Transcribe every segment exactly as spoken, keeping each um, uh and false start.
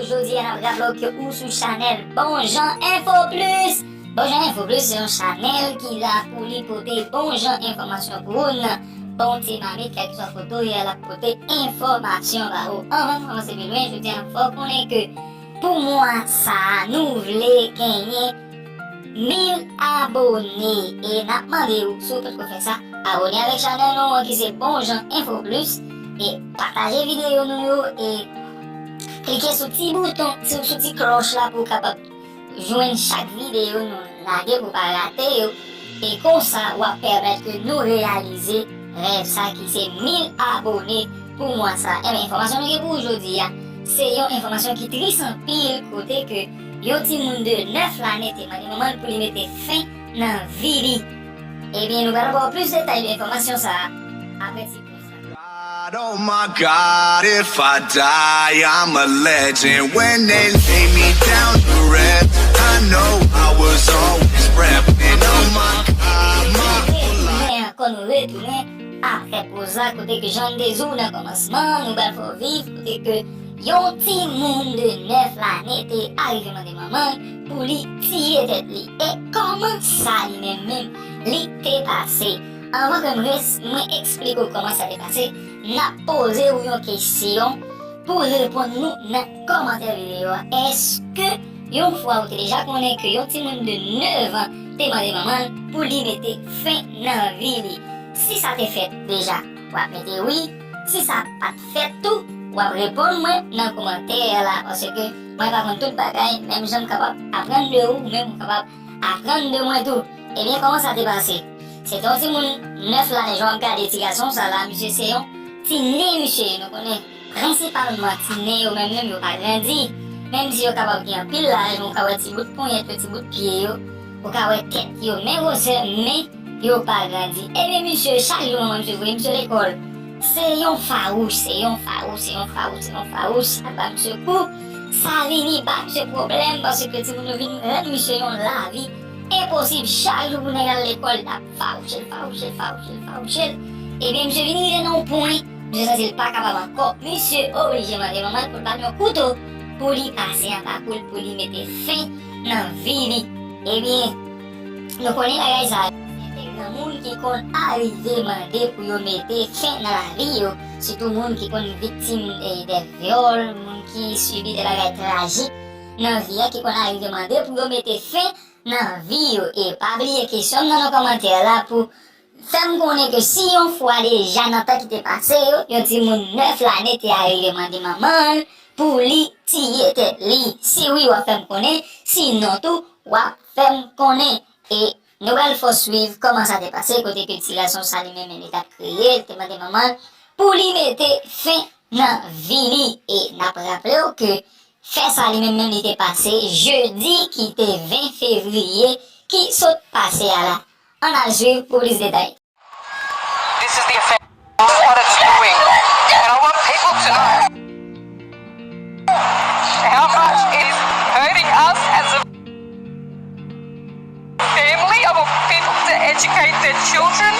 Jodi a, n ap raple w ke ou sou chanèl Bon Jan Enfo Plis. Bon Jan Enfo Plis se yon chanèl ki la pou li pote bon jan enfòmasyon pou ou nan bon ti mamit, kèlkeswa kote w ye a, l ap pote enfòmasyon ba ou. Anvan n avanse pi lwen, jodi a, n ap fè w konnen ke pou mwa sa a, nou vle genyen mil abone. E n ap mande w, si w potko fè sa, abone avèk chanèl nou an ki se Bon Jan Enfo Plis. E pataje videyo nou yo. E klike sou ti bouton, sou, sou ti klòch la pou w kapab jwenn chak videyo nou lage pou w pa rate yo. E konsa, w ap pèmèt ke nou reyalize rèv sa ki se mil abone pou mwa sa. Ebyen, enfòmasyon nou gen pou ou jodi a, se yon enfòmasyon ki tris anpil, kote ke yon timoun de nèf lane te mande manman l pou li mete fen nan vi li. Ebyen, nou pral ba w plis detay de enfòmasyon sa a apre ti poz la. God, oh my God, if I die, I'm a legend. When they lay me down to rest, I know I was always repping. Oh my God, my whole life. Retounen ankò, nou retounen apre poz la, kote ke jan n te di w nan kòmansman, nou pral fè w viv, kote ke yon timoun de nèf lane te arive mande manman l pou li tiye tèt li. E kòman sa li menm menm li te pase? Anvan ke m res-, mwen eksplike w kòman sa te pase, n ap poze w yon kesyon pou w reponn nou nan kòmantè videyo a. Èske yon fwa ou te deja konnen ke yon timoun de nèf an te mande manman l pou li mete fen nan vi li? Si sa te fèt deja, w ap mete wi. Si sa pa t fèt tou, w ap reponn mwen nan kòmantè la, paske mwen pa konn tout bagay, menm jan m kapab aprann de ou, ou menm ou kapab aprann de mwen tou. Ebyen, kòman sa te pase? Se te yon timoun nèf lane, jan w ap gade ti gason sa la, misye se yon ti nen, misye, nou konnen prensipalman ti nen yo menm menm yo pa grandi. Menm si yo kapab gen anpil laj, men ou ka wè ti bout ponyèt yo, ti bout pye yo, ou ka wè tèt yo, men gwosè, men yo pa grandi. Ebyen, misye, chak jou manman misye voye misye lekòl, se yon fawouch, se yon fawouch, se yon fawouch, se yon fawouch. Sa ba misye kou, sa vini ba misye pwoblèm, paske timoun yo vin rann misye yon lavi enposib. Chak jou pou nèg al lekòl, l ap fawouche l, fawouche l, fawouche l, fawouche l. Ebyen, misye vin rive nan yon pwen, misye santi l pa kapab ankò. Misye oblije mande manman l pou l ba l yon kouto pou li pase anba kou l, pou li mete fen nan vi li. Ebyen, nou konnen bagay sa a. Gen de granmoun ki konn arive mande pou yo mete fen nan lavi yo, sitou moun ki konn viktim, eh, de vyòl, moun ki sibi de bagay trajik nan vi a, ki konn arive mande pou yo mete fen nan vi yo. E pa bliye kesyon m nan nan kòmantè la pou fè m konnen ke si yon fwa deja nan tan ki te pase yo, yon timoun nèf lane te arive mande manman l pou li tiye tèt li. Si wi, w ap fè m konnen. Sinon tou, w ap fè m konnen. E nou pral fè w swiv kòman sa te pase, kote ke ti gason sa li menm menm li t ap kriye, li te mande manman l pou li mete fen nan vi li. E n ap raple w ke fè sa li menm menm li te pase jedi ki te ven fevriye ki sot pase a la. Ann al swiv pou plis detay. This is the effect of what it's doing. And I want people to know how much it is hurting us as a family of people to educate their children.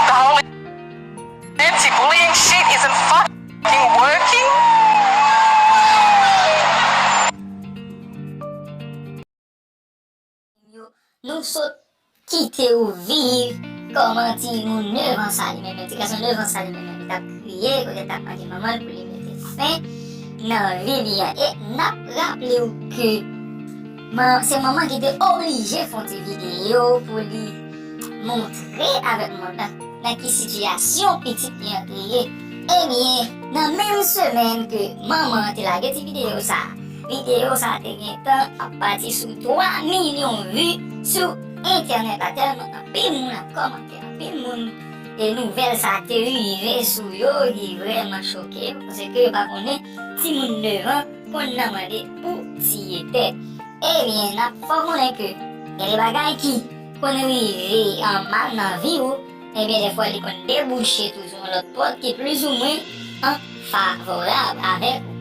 The whole anti-bullying shit isn't fucking working. Yo, nou sot kite w viv kòman timoun nèf an sa li menm, ti gason nèf an sa li menm, li t ap kriye, kote l t ap mande manman l pou li mete fen nan vi li a. E n ap raple w ke man-, se manman ki te oblije fè yon ti videyo pou li montre avèk mond lan nan ki sitiyasyon pitit li an te ye. Ebyen, nan menm semèn ke manman an te lage ti videyo sa a, videyo sa a te gentan ap pati sou twa milyon vi sou entènèt la, tèlman anpil moun ap kòmante, anpil moun, e nouvèl sa a te rive sou yo, ki vrèman choke yo, paske yo pa konnen timoun nèf an konn nan mande pou tiye tèt. Ebyen, n ap fè w konnen ke gen de bagay ki konn rive an mal nan vi w, ebyen, dèfwa li konn debouche tou sou yon lòt pòt ki plizoumwen an favorab avèk ou.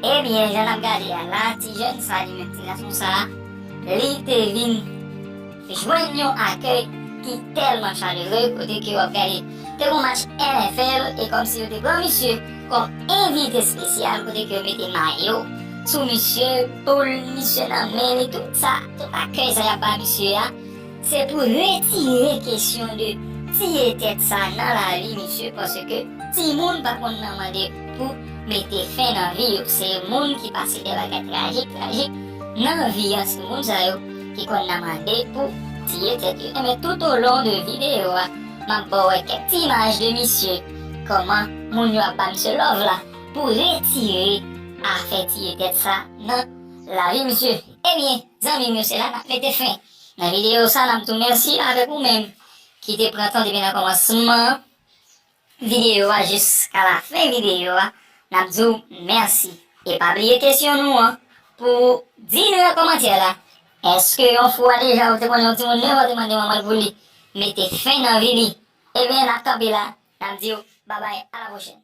Ebyen, jan n ap gade a la, ti jèn sa, li menm ti gason sa, li te vin jwenn yon akèy ki tèlman chalere, kote ke w ap gade, Te gon match N F L e kòmsi yo te pran misye kòm envite espesyal kote ke yo mete mayo sou misye, boul misye nan men li, tout sa, tout akèy sa y ap ba misye a, se pou retire kesyon de tiye tèt sa nan lavi misye, paske timoun pa konn nan mande pou mete fen nan vi yo. Se moun ki pase de bagay trajik, trajik nan vi an, se moun sa yo ki konn nan mande pou tiye tèt yo. Enben, tout o lon de videyo a, m ap ba w wè kèk ti imaj de misye, kòman moun yo ap ba misye love la pou retire afè tiye tèt sa nan lavi misye. Ebyen, zanmi m yo, se la n ap mete fen nan videyo sa. N ap di w mèsi avèk ou menm ki te pran tan depi nan kòmansman videyo a jiska lafen videyo a. N ap di w mèsi. E pa bliye kesyon nou an pou di nou nan kòmantè la. Èske yon fwa deja ou te konnen yon timoun nenpòt te mande manman l pou li mete fen nan vi li? Ebyen, n ap kanpe la. N ap di w babay, a la pwochèn.